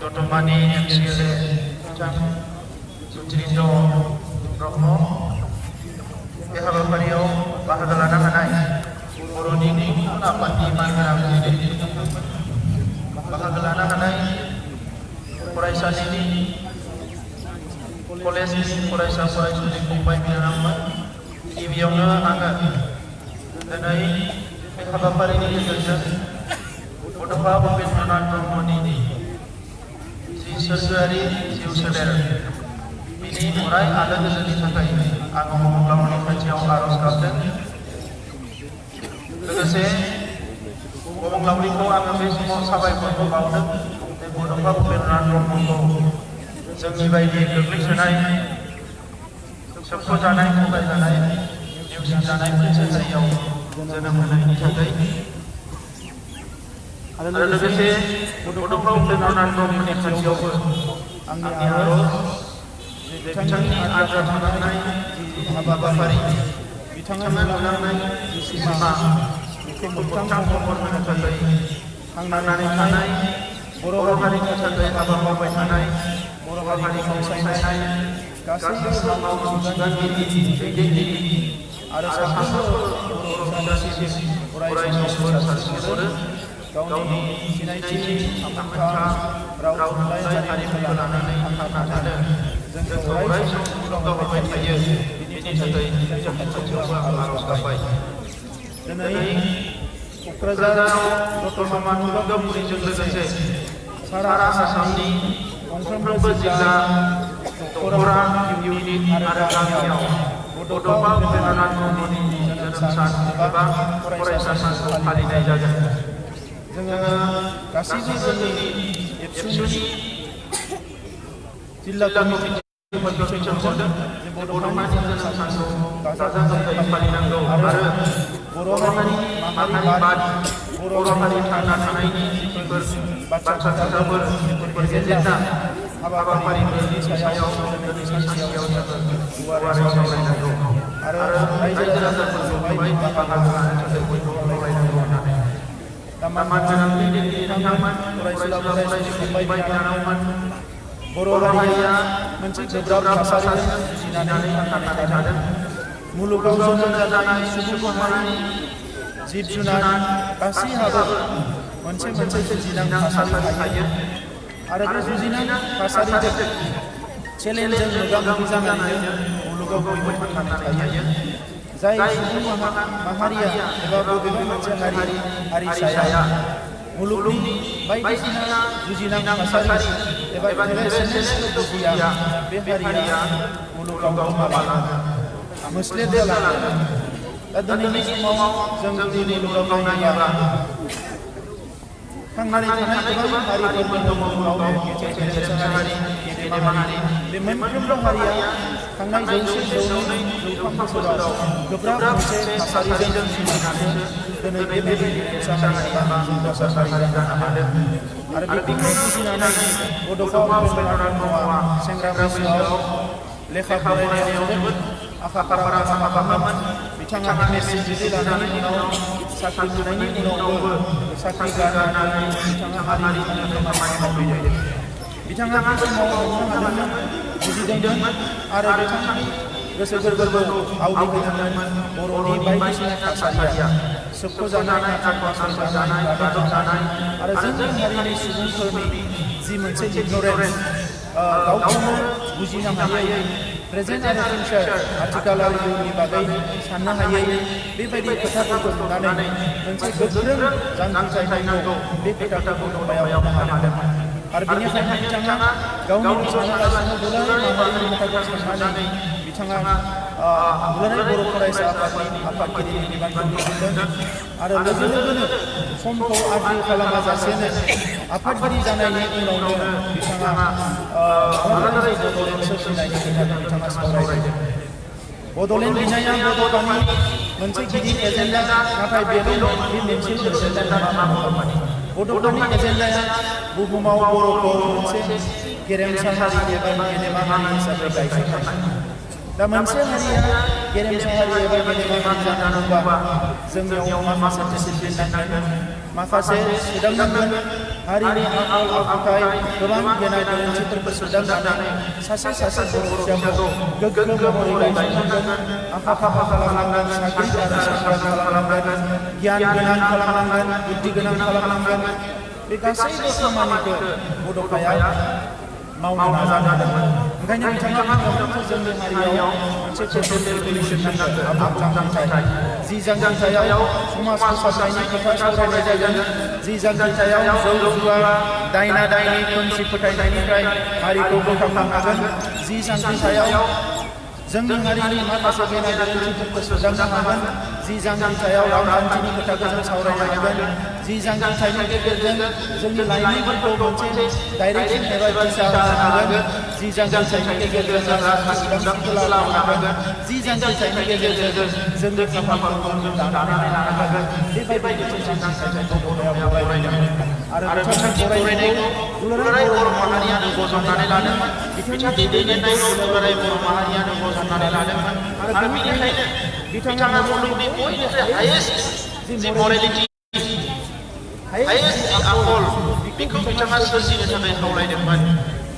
Dottomani MCLA Sutrindo Romo बे हाबाफारियाव बाहागो लानो हानाय बर'नि आफादनि मानगोनां बाहागो लानो हानाय फरायसालिनि कलेजनि फरायसा फरायसुलि फंबाय बिनानावमोन गिबियावनो आङो दिनै बे हाबाफारिनि गेजेरजों बड'फा उपेन्द्रनाथ ब्रह्मनि जि सोरगोआरि जिउ सोलेर बिनि अराय आलो गोजोननि थाखाय आङो अबंलावरिनि खाथियाव आर'ज गाबदों। लोगोसे अबंलावरिखौ आङो बे समाव साबायखरबो बावदों जे बड'फा उपेन्द्रनाथ ब्रह्मखौ जोंनि बायदि गोग्लैसोनाय सोबख'जानाय थगायजानाय नेवसिजानाय मोनसे जायगायाव जोनोम होनायनि थाखाय आरो लोगोसे बड'फा उपेन्द्रनाथ ब्रह्मनि खाथियावबो आंनि आर'ज बिथांनि आद्रा थालांनाय हाबाफारि बिथाङा नुलांनाय सिमा बेखौ मोगथां महर होनो थाखाय थांनानै थानाय बर' हारिनि थाखाय हाबा मावबाय थानाय बर' हारिखौ अनसायनाय गासैबो मावथि बिबानगिरि दैदेनगिरि आरो साफ्रोमबो बर' फिसासिम अराय सम बोर सारस्रिहरो। गावनि सिनायथि आखा राव थुनलाइ हारिमुखौ लानानै आखा फाखानो जोंखौ अराय सम थुलुंगाहोबाय थायो बिनि थाखाय बिथांनि खाथियावबो आं आर'ज गाबबाय। दिनै क'क्राझाराव दतमा दुर्गापुरिजों लोगोसे सारा आसामनि गंफ्रोमबो जिल्ला दख'रा इउनिट आरो गामियाव बड'फा उपेन्द्रनाथ ब्रह्मनि जोनोम सान एबा फरायसा सानखौ फालिनाय जागोन। जोङो गासैबो जोंनि एबसुनि जिल्ला कमिटिफोरखौ थिसनहरदों जे बड'फानि जोनोम सानखौ गाजा गोमजायै फालिनांगौ आरो बर' हारिनि माहारिबाद बर' हारि थांना थानायनि जिफोर बाथ्रा खोथाफोर बेफोर एजेन्डा हाबाफारिफोरनि सायाव दिनैनि सानसेयाव जोङो गुवारै सावरायनांगौ आरो रायजो राजाफोरखौहाय बाहागो लानो थाखाय बयबो खावलायनांगौ होननानै मानगोनां दैदेनगिरि बिथांमोन फरायसुला फरायसुलि फंबाय बिनानावमोन बर' हारिया मोनसे गोब्राब थासारिजों जुजिनानै थांनानै थादों। मुलुगाव जोनोम जानाय सुबुं माहारि जिब जुनार गासैहाबो मोनसे जुजिनां थासारि थायो आरो बे जुजिनां थासारिजों चेलेन्जजों मोगा मोगि जानानैनो मुलुगाव बयबो थांनानै थायो। जाय सुबुं माहारिया एबा बबेबा मोनसे हारिसाया मुलुगनि बायदिसिना जुजिनां थासारि एबा चेलेन्जफोरखौ बुजिया बे हारिया मुलुगाव गोमालाङो मोस्लेद जालाङो। दा दिनैनि समाव जों जुदि मुलुगाव नायोब्ला थांनानै थानाय गोबां हारिफोर दङ बुहुमाव गेजेर हारि गेदेमा हारि बे मोनफ्रोमबो हारिया थांनाय जौसे बोसोराव गोब्राब मोनसे थासारिजों जुजिनानै दिनै बेबायदि मोसाहारि एबा जौगासार हारि जानो हादों आरो बेखौ बुजिनानै बड'फा उपेन्द्रनाथ ब्रह्मआ सेंग्रा बैसोआव लेखा फरायनायाव जोबोद आखा फाखामोन। बिथाङा MSc लानायनि उनाव साख्रि मोननायनि उनावबो साख्रि गारनानै बिथाङा हारिनि थाखाय खामानि मावबाय थायो। बिथाङा बे समाव हमनो हादोंमोन बुजिदोंमोन आरो बिथांनि गोसो गोरबोखौ आवग्रिहोदोंमोन बर'नि बायदिसिना थासारिया सोबख'जानाय नासयजानाय गादबजानाय आरो जोंनि हारिनि सुबुंफोरनि जि मोनसे इगनरेन्स गावखौनो बुजिनो हायै प्रेजेन्ट आरो फिउचार आथिखाल आरो इयुननि बागै साननो हायै बेबायदि खोथाफोरखौ नुनानै मोनसे गोख्रों जांख्रिथायनांगौ बे खोथाखौ बड'फायाव हमनो हादोंमोन आरो बेनिखायनो बिथाङा गावनि सानालासिनो दुलाराय माहारिनि खोथाखौ साननानै बिथाङा दुलाराय बर' फरायसा आफादनि आफादगिरिनि बिबानखौ रुजुनदों आरो लोगोनो समखौ आद्रि खालामाजासेनो आफादगिरि जानायनि उनावनो बिथाङा दुलाराय बड'लेण्ड सोरजिनायनि खोथाखौ बिथाङा सावरायदों। बड'लेण्ड बिनाया बड'फानि मोनसे गिदिर एजेन्डा नाथाय बेल' बे मोनसे एजेन्डा नङा बड'फानि एजेन्डाया बुहुमाव बर'खौ मोनसे गेरेमसा हारि एबा गेदेमा हारि हिसाबै गायसननाय। दा मोनसे हारिया गेरेमसा हारि एबा गेदेमा हारि जानोबा जोंनियाव माखासे डिसिप्लिन नांगोन माखासे सोदांनांगोन हारिनि आखल आखुथाय गोबां गेना गोरोन्थिफोरखौ सोदांनानै सासे बर' फिसाखौ गोग्गो महरै गायसननांगोन आखा फाखा खालामनांगोन साख्रि आरो सांग्रां खालामनांगोन गियान गोनां खालामनांगोन बुद्धि गोनां खालामनांगोन बे गासैबो खामानिखौ बड'फाया मावनो नाजादोंमोन ओंखायनो बिथाङा बुंदोंमोन जोंनि हारियाव मोनसे सोशल रेभलिउसन नांगोन आबुं जांख्रिथाय जि जांख्रिथायाव समाज फोसाबनायनि खोथा सावरायनाय जागोन जि जांख्रिथायाव जौ जुवा दायना दायनि खोमसि फोथायनायनिफ्राय हारिखौ बोखारनो हागोन जि जांख्रिथायाव जोंनि हारिनि माखासे गेना गोरोन्थिफोरखौ सुस्रांनो हागोन जि जांख्रिथायाव रांखान्थिनि खोथाखौ जों सावरायनो हागोन जि जांख्रिथायनि गेजेरजों जोंनि लाइमोनफोरखौ मोनसे डाइरेक्शन एबा दिशा होनो हागोन जि जांख्रिथायनि गेजेरजों उदांस्रिखौ लाबोनो हागोन जि जांख्रिथायनि गेजेरजों जोंनि खाफालफोरखौ जों दानानै लानो हागोन बेबायदि मोनसे जांख्रिथायखौ बड'फाया बरायदोंमोन आरो बिथांनि बरायनायखौ दुलाराय बर' माहारियानो गसंनानै लादोंमोन बिथांनि दैदेननायखौ दुलाराय बर' माहारियानो गसंनानै लादोंमोन आरो बेनिखायनो बिथाङा मुलुगनि बयनिख्रुइ हायेस्ट जि मरेलिटी हायेस्ट आखल बेखौ बिथाङा सोरजिनो थाखाय खावलायदोंमोन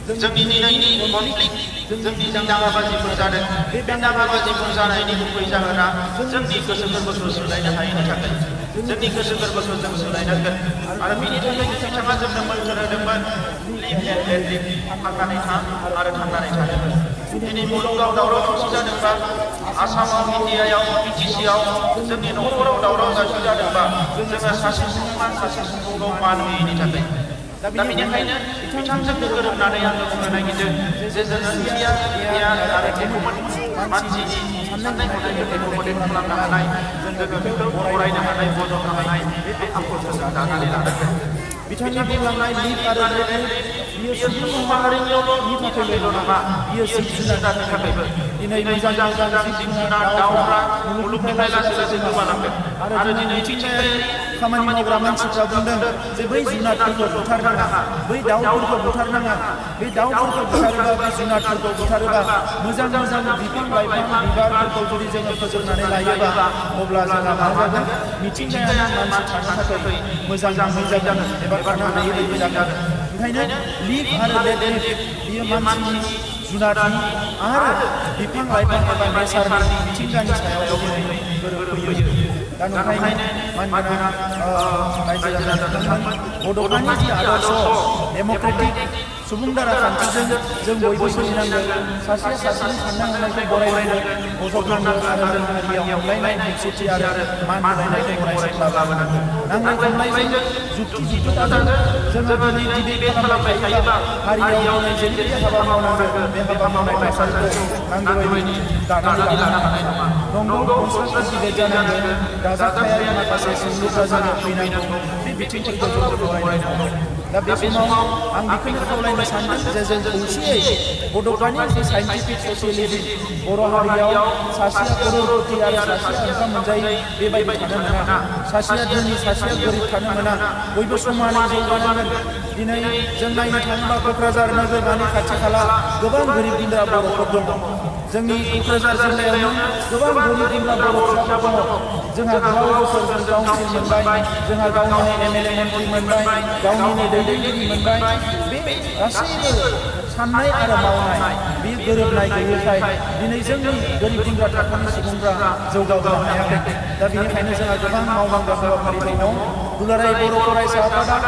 जोंनि दिनैनि कनफ्लिक्ट जोंनि दाङाबाजिफोर जादों बे दाङाबाजिफोर जानायनि गुबै जाहोना जोंनि गोसो गोरबोखौ सोलायनो हायैनि थाखाय जोंनि गोसो गोरबोखौ जों सोलायनांगोन आरो बेनि थाखाय बिथाङा जोंनो बोसोन होदोंमोन थांनानै था आरो थांनानै थानो दिनै मुलुगाव दावराव दावसि जादोंबा आसामाव इन्डियायाव बिटिसिआव जोंनि न'खराव दावराव दावसि जादोंबा जोङो सासे सुबुंखौ मान होयैनि थाखाय दा बेनिखायनो बिथांजों गोरोबनानै आङो बुंनो नागिरदों जे जोङो गियान आरो टेकमोन मानसिनि साननाय हनायफोरखौ मदद खालामनो हानाय जोङो बेखौ फरायनो हानाय बजबनो हानाय बे आखलखौ जों दानानै लानांगोन बिथांनि बुंलांनाय लिभ आरो लेट बियो सुबुं माहारिनियावल' थाखायल' नङा बियो जिब जुनारनि थाखायबो दिनै मोजां जिब जुनार दाउफ्रा मुलुगनिफ्राय लासै लासै गोमालांदों आरो दिनै मिथिंगायारि खामानि मावग्रा मानसिफ्रा बुंदों जे बै जुनारफोरखौ बुथारनाङा बै दाउफोरखौ बुथारनाङा बे दाउफोरखौ बुथारोबा बे जुनारफोरखौ बुथारोबा मोजां बिफां लाइफां बिबारफोरखौ जुदि जोङो फोजोबनानै लायोबा अब्ला जोंहा मा जागोन मिथिंगायारि मानसि थानो थाखाय मोजां जागोन एबा थानो हायै बायदि जागोन ओंखायनो लिभ आरो लेट लिभ बियो मानसिनि जुनारनि आरो बिफां लाइफां एबा नेचारनि मिथिंगानि सायाव दिनै गोरोबफैयो दा नंखायनो मानगोनां रायजो राजाफोर बड'फानि जि आदर्श डेम'क्रेटिक सुबुं दाराखान्थिजों जों बयबो सोलिनांगोन सासेया सासेनि साननाय हनायखौ बरायनांगोन बजबनांगोन आरो जों हारियाव अनलायनाय खौसेथि आरो मान होलायनायखौ अरायसम लाबोनांगोन नांलाय खमलायजों जुक्तिजुक्तताजों जोङो दिनै डिबेट खालामबाय थायोबा हारियाव दिनै जेरैबायदि हाबा मावनांगोन बे हाबा मावनाय थासारिखौ नांगौ बायदि दानानै लानो हानाय नङा नंगौ कनस्ट्राक्टिभ डिबेट जानांगोन दाजाबथायारि माखासे सोंलुफ्रा जोङो फैनांगौ बे बिथिंफोरखौ जों फरायनांगौ दा बे समाव आं बेखौनो खावलायनो सानदों जे जों खौसेयै बड'फानि जि साइन्टिफिक ससियेलिज्म बर' हारियाव सासेया करोड़पति आरो सासेया ओंखाम मोनजायै बेबायदि थानो मोना सासेया धोनि सासेया गोरिब थानो मोना बयबो समानै जौगानांगोन दिनै जों नायनो थाङोबा क'क्राझार नोगोरमानि खाथि खाला गोबां गोरिब गुन्द्रा बर'फोर दङ जोंनि क'क्राझार जिल्लायावनो गोबां गोरिब गुन्द्रा बर'फोर दङ जोंहा गोबाव बोसोर जों काउन्सिल मोनबाय जोंहा गावनि एमएलए मन्त्रि मोनबाय गावनिनो दैदेनगिरि मोनबाय बे गासैबो साननाय आरो मावनाय बे गोरोबनाय गैयैखाय दिनै जोंनि गोरिब गुन्द्रा थाखोनि सुबुंफ्रा जौगाबोनो हायाखै दा बेनिखायनो जोंहा गोबां मावनांगौ हाबाफारि दङ दुलाराय बर' फरायसा आफादा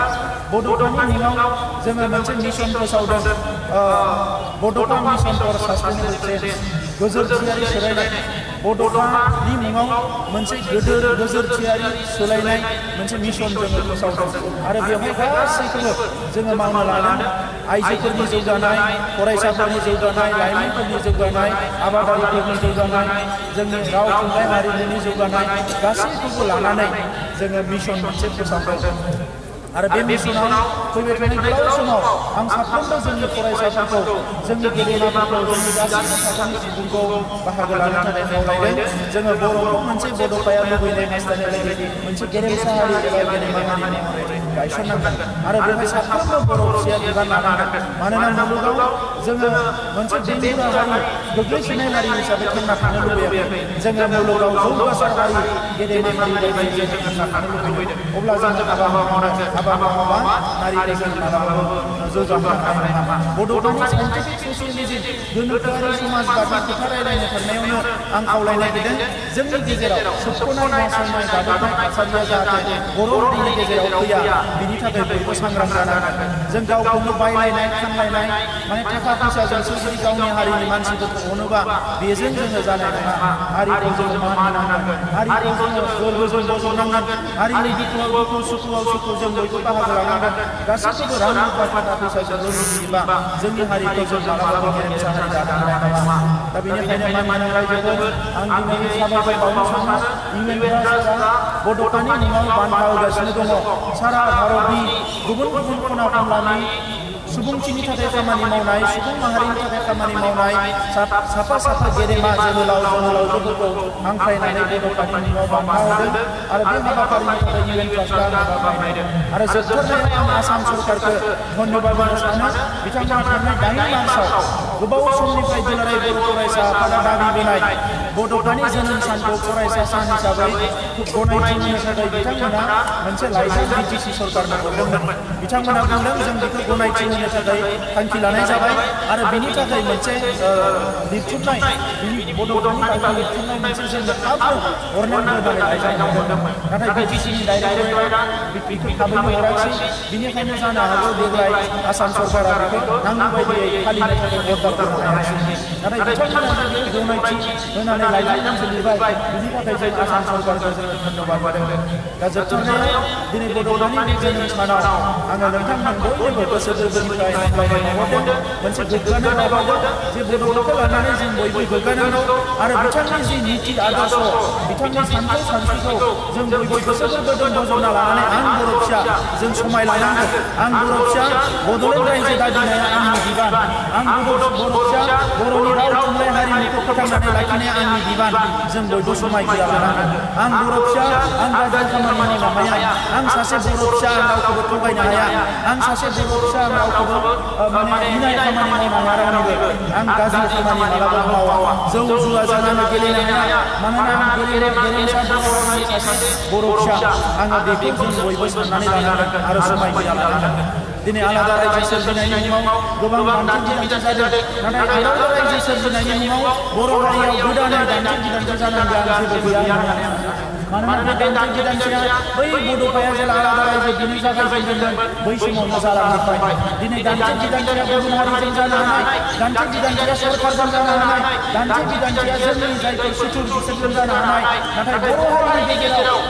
बड'फानि मुङाव जोङो मोनसे मिशन फोसावदों बड'फा मिशन फर सास्टेनेबल चेन्ज गोजोरथियारि सोलायनाय बड'फानि मुङाव मोनसे गोजोरथियारि सोलायनाय मोनसे मिशन जोङो फोसावदों आरो बेवहाय गासैखौबो जोङो मावनो लादों आइजोफोरनि जौगानाय फरायसाफोरनि जौगानाय लाइमोनफोरनि जौगानाय आबादारिफोरनि जौगानाय जोंनि राव थुनलाइ हारिमुनि जौगानाय गासैखौबो लानानै जोङो मिशन मोनसे फोसावदों आरो बे मिशनाव फैबाय थानाय गोलाव समाव आं साफ्रोमबो जोंनि फरायसाफोरखौ जोंनि गेदेमाफोरखौ जोंनि गासैबो थाखोनि सुबुंखौ बाहागो लानो थाखाय खावलायदों जोङो बर'खौ मोनसे बड'फाया लुबैनाय हास्थायनाय बायदि मोनसे गेरेमसा हारि एबा गेदेमा हारि महरै गायसननांगोन आरो बेवहाय साफ्रोमबो बर' फिसाया बिबान लानांगोन मानोना मुलुगाव जोङो मोनसे बेंगुरा हारि गोग्लैसोनाय हारि हिसाबै थांना थानो लुबैयाखै जोङो मुलुगाव जौगासार हारि गेदेमा हारि बायदि जों थांना थानो लुबैदों अब्ला जों हाबा मावनांगोन हाबा मावाबा नारीखौ जों मालाबाबो जौगाहोनो हानाय नङा बड'फानि साइन्टिफिक ससियेलिजम गोनोखोआरि समाजबादि खोथा रायलायनो थांनायावनो आं खावलायनो नागिरदों जोंनि गेजेराव सोबख'नाय नासयनाय गादबनाय थासारिया जाहाथे बर' हारिनि गेजेराव फैया बिनि थाखाय बयबो सांग्रां जानांगोन जों गावखौनो बायलायनाय फानलायनाय माने थाखा फैसाजोंसो जुदि गावनि हारिनि मानसिफोरखौ अनोबा बेजों जोङो जानाय नङा हारिखौ जोङो मान होनांगोन हारिखौ जोङो गोरबोजों बजबनांगोन हारिनि दुखुआव दुखु सुखुआव सुखु जों बयबो बाहागो लानांगोन गासैबो रां रुपा थाखा फैसाजोंल' लुबैयोबा जोंनि हारिखौ जों मालाबाबो गेरेमसा हारि दानो हानाय नङा दा बेनिखायनो मानगोनां रायजोफोर आं दिनै साबायखर बावनो सानो इउएनफोरा बड'फानि मुङाव बान्था होगासिनो दङ सारा भारतनि गुबुन गुबुन खना खनलानि सुबुंथिनि थाखाय खामानि मावनाय सुबुं माहारिनि थाखाय खामानि मावनाय साफा साफा गेदेमा जोहोलावजोफोरखौ हांख्रायनानै बड'फानि मुङाव बान्था होदों आरो बे हाबाफारिनि थाखाय इउएन ट्रास्टआ हाबा बानायदों आरो जोबथारनायाव आं आसाम सरकारखौ धन्यबाद होनो सानो बिथांमोना थांनाय 8 मार्चआव गोबाव समनिफ्राय दुलाराय बर' फरायसा आफादा दाबिबोनाय बड'फानि जोनोम सानखौ फरायसा सान हिसाबै गनायथि होनो थाखाय बिथांमोना मोनसे लाइजाम बिटिसि सरकारनो हरदोंमोन बिथांमोना बुंदों जों बेखौ गनायथि होनो थाखाय थांखि लानाय जाबाय आरो बेनि थाखाय मोनसे लिरथुमनाय बड'फानि बागै लिरथुमनाय मोनसे जोंनो थाबनो हरनांगौ होननानै लाइजाम हरदोंमोन नाथाय बिटिसिनि डाइरेक्टरेटआ बेखौ थाबैनो हराखिसै बिनिखायनो जानो हागौ देग्लाय आसाम सरकारा बेखौ नांगौ बायदियै फालिनो थाखाय अर्डार होनो हायाखै नाथाय बिथांमोना गनायथि होनानै लाइजाम गांसे लिरबाय बिनि थाखाय जों आसाम सरकारखौ जोङो धन्यबाद होदों दा जोबथारनायाव दिनै बड'फानि जोनोम सानाव आङो नोंथांमोन बयबो गोसो गोरबोनिफ्राय हामलायनाय बावहरदों मोनसे गोग्गानाय बावहरदों जे बड'फाखौ लानानै जों बयबो गोग्गानांगौ आरो बिथांनि जि नीति आदर्श बिथांनि सानस्रिखौ जों बयबो गोसो गोरबोजों बजबना लानानै आं बर' फिसा जों समायलायनांगौ आं बर' फिसा बड'लेण्ड रायजो दाबिनाया आंनि बिबान आं बर' फिसा बर'नि राव थुनलाइ हारिमुखौ फोथांनानै लाखिनाया आंनि बिबान जों बयबो समायखिरा लानांगोन आं बर' फिसा आं गाज्रि खामानि मावनो हाया आं सासे बर' फिसा आं रावखौबो थगायनो हाया आं सासे बर' फिसा आं रावखौबो माने इनाय खामानि मावनो हाया रावनिबो आं गाज्रि खामानि मालाबाबो मावा जौ जुवाजों आङो गेलेनो हाया मानोना आं गेरेमसा सासे बर' फिसा आङो बेखौ जों बयबो साननानै लानांगोन आरो समायखिरा लानांगोन दिनै आलादा रायजो सोरजिनायनि मुङाव गोबां दान्थे बिदान्थे जादों नाथाय आलादा रायजो सोरजिनायनि मुङाव बर' हारियाव गोदानै दान्थे बिदान्थे जानांगौ आं जेबो गैया मानोना बे दान्थे बिदान्थेया बै बड'फाया जेला आलादा रायजो दिनै जागायजेनदोंमोन बै समावनो जालांजोब्बाय दिनै दान्थे बिदान्थेया गुबुन हारिजों जानो हानाय दान्थे बिदान्थेया सरकारजों जानो हानाय दान्थे बिदान्थेया जोंनि जायफोर सुथुर बिसोरजों जानो हानाय नाथाय बर' हारिनि गेजेराव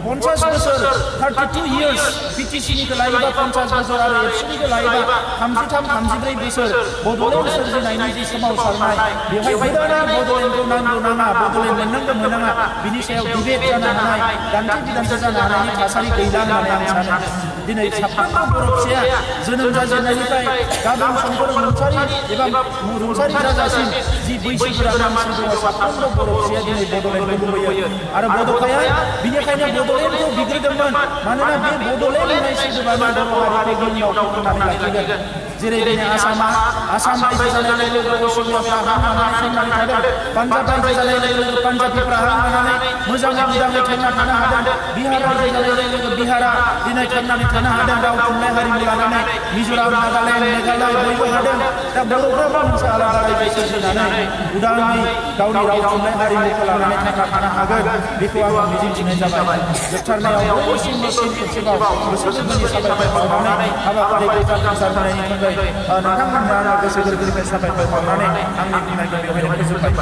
50 बोसोर 32 years बिटिसिनिखौ लायोबा 50 बोसोर आरो एबसुनिखौ लायोबा 33-34 बोसोर बड'लेण्ड सोरजिनायनि जि सोमावसारनाय बेवहाय गोदानै बड'लेण्डखौ नांगौ नाङा बड'लेण्ड मोननांगौ मोनाङा बिनि सायाव डिबेट जानो हानाय दान्थे बिदान्थे जानो हानायनि थासारि गैला होननानै आं सानो दिनै साफ्रोमबो बर' फिसाया जोनोम जाजेननायनिफ्राय गाबोन समफोर रुंसारि एबा रुंसारि जाजासिम जि बैसोगोरा मानसि दङ साफ्रोमबो बर' फिसाया दिनै बड'लेण्डखौ लुबैयो आरो बड'फाया बिनिखायनो बड'लेण्डखौ बिग्रोदोंमोन मानोना बे बड'लेण्ड होननाय सोदोबानो बर' हारिखौ इयुनाव फोथांनानै लाखिगोन जेरै दिनै आसाम रायजो जानाय लोगो लोगो असमियाफ्रा हां लानानै थांनानै थादों पान्जाब रायजो जानाय लोगो लोगो पान्जाबिफ्रा हां लानानै मोजाङै उदाङै थांना थानो हादों बिहार रायजो जानाय लोगो लोगो बिहारा दिनै थांनानै थानो हादों राव थुनलाइ हारिमु लानानै मिज'राम नागालेण्ड मेघालय बयबो हादों दा बर'फ्राबो मोनसे आलादा रायजो सोरजिनानै उदाङै गावनि राव थुनलाइ हारिमुखौ लानानै थांना थानो हागोन बेखौ आं मिजिंथिनाय जाबाय जोबथारनायाव बयनिसिमबो खेबसेबाव गोसो गोरबोनि साबायखर बावनानै हाबाफारिखौ जाफुंसार होनायनि थाखाय नोंथांमोननो आङो गोसो गोरबोनिफ्राय साबायखर बावनानै आंनि बुंनायखौ बेवहायनो फोजोबबाय